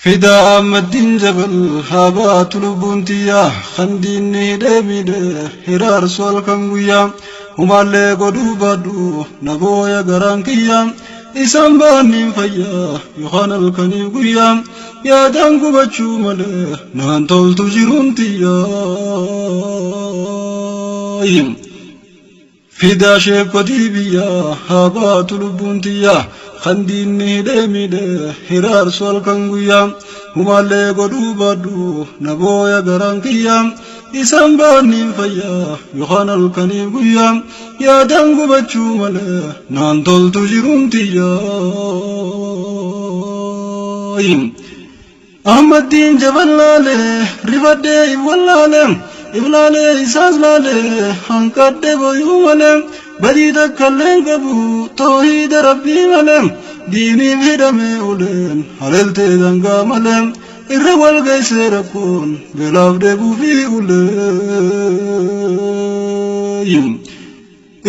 Fidaa Ahmaddiin Jabal haa baatu lubbuun tiyya kan diinni hidhee miidhe hiraarsu halkan guyyaa humaallee godhuu baadhu na booya garaan kiyya isaan baanniin fayyaa yookaan halkaniif guyyaa yaadaan gubachuu malee naan toltu jiruun tiyya. Fidaa sheekotii biyyaa haa baatu lubbuun tiyya kan diinni hidhee miidhe hiraarsu halkan guyyaa humaallee godhuu baadhu na booya garaan kiyya isaan baanniin fayyaa yookaan halkaniif guyyaa yaadaan gubachuu malee naan toltu jiruun tiyya. Ahmaddiin Jabal laalee rifadhee if wallaalee iflaalee isaas laalee hanqadhe boyuu malee badii takkallee hin qabu toohiida rabbii malee diiniif hidhamee uleen haleeltee dangaa malee irra wal geessee rakkoon beelaaf dheebuu fi ulee.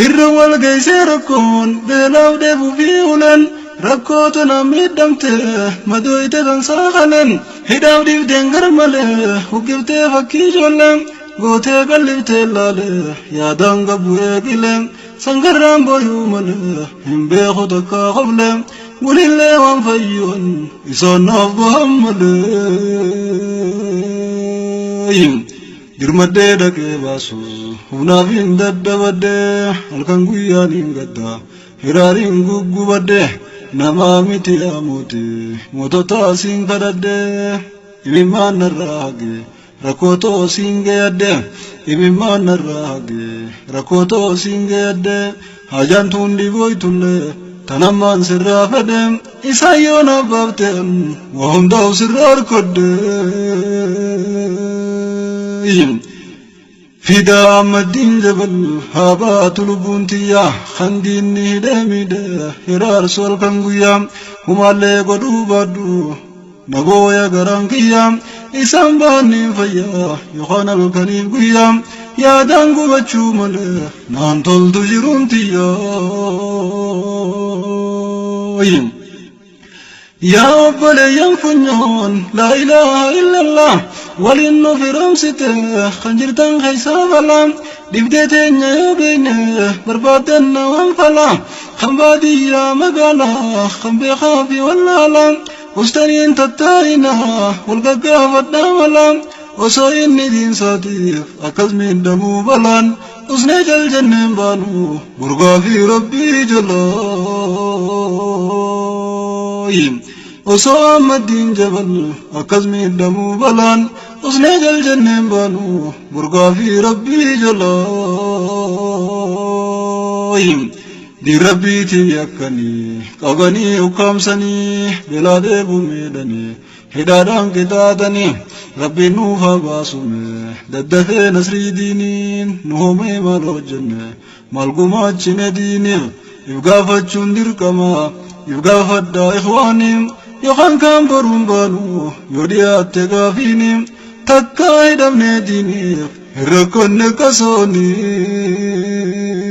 Irra wal geessee rakkoon beelaaf dheebuu fi uleen rakkoo tana miidhamte madooyte dansaa kaleen hidhaaf dhiifteen gar malee huggiftee fakkii ijoollee gootee qalliftee laalee yaadaan gabbu eegilee sangarraan booyuu malee hin beeku takkaa qoflee walillee waan fayyuun isaan naaf bahan malee. Dirmadhee dhaqee baasu humnaaf hin daddabadhee halkan guyyaan hin gadda hiraariin guggubadhee namaa miti yaa mootii moototaa siin kadhadhee imimmaan narraa hage rakkoo too siin geeyadhee imimmaan narraa hage rakkoo too siin geeyadhee hajaan tuun dhibooytullee tanammaan sirraa fedhe isaan yoo naaf baafteen waa hundaa'u sirraa harkodhee. Fidaa Ahmaddiin Jabal haa baatu lubbuun tiyya kan diinni hidhee miidhe hiraarsu halkan guyyaa humaallee godhuu baadhu na booya garaan kiyya isaan baanniin fayyaa yookaan halkaniif guyyaa yaadaan gubachuu malee naan toltu jiruun tiyya. Yaa obboleeyyan funyoon laa ilaaha illallah waliin nu firoomsite kan jirtan keessaa falaa dhibdee teenya yoo beekne barbaaddanna waan falaa kan baadiyyaa magaalaa kan beekaa fi wallaalaa ustaniin tattaa'inaa wal gaggaafadhaa malaa osoo inni diinsaatiif akkas miidhamuu balaan usnee jal jenneen baanu burgaa fi rabbii jalaa. Osoo Ahmaddiin Jabal akkas miidhamuu balaan usnee jal jenneen baanu burgaa fi rabbii jalaa. Diin rabbiitiif yakkanii qabanii ukkaamsanii beelaa dheebuu miidhanii hidhaadhaan qixaaxanii rabbiin nuuf haa baasume daddafee nasrii diiniin nu hoomee maal hojjenne maal gumaachine diiniif if gaafachuun dirqama if gaafadhaa ikhwaanii yookaan kaan boruun baanu yoo dhiyaatte gaafiini takkaa hidhamnee diiniif hin rakkonne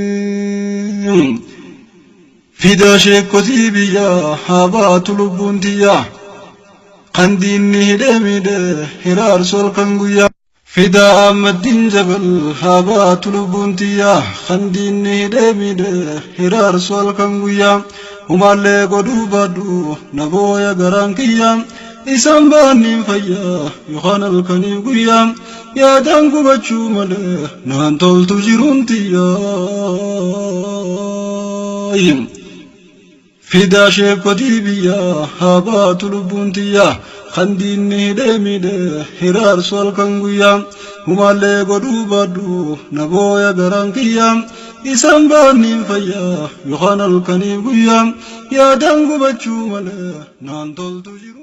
qasoonii. Fidaa sheekotii biyyaa haa baatu lubbuun tiyyaa kan diinni hidhee miidhe hiraarsu halkan guyyaa. Fidaa Ahmaddiin Jabal haa baatu lubbuun tiyyaa kan diinni hidhee miidhe hiraarsu halkan guyyaa humaallee godhuu baadhu na booya garaan kiyya isaan baanniin fayyaa yookaan halkaniif guyyaa yaadaan gubachuu malee naan toltu jiruun tiyyaa. Fidaa sheekotii biyyaa haa baatu lubbuun tiyyaa kan diinni hidhee miidhe hiraarsu halkan guyyaa humaallee godhuu baadhu na booya garaan kiyya isaan baanniin fayyaa yookaan halkaniif guyyaa yaadaan gubachuu malee naan toltu jiru.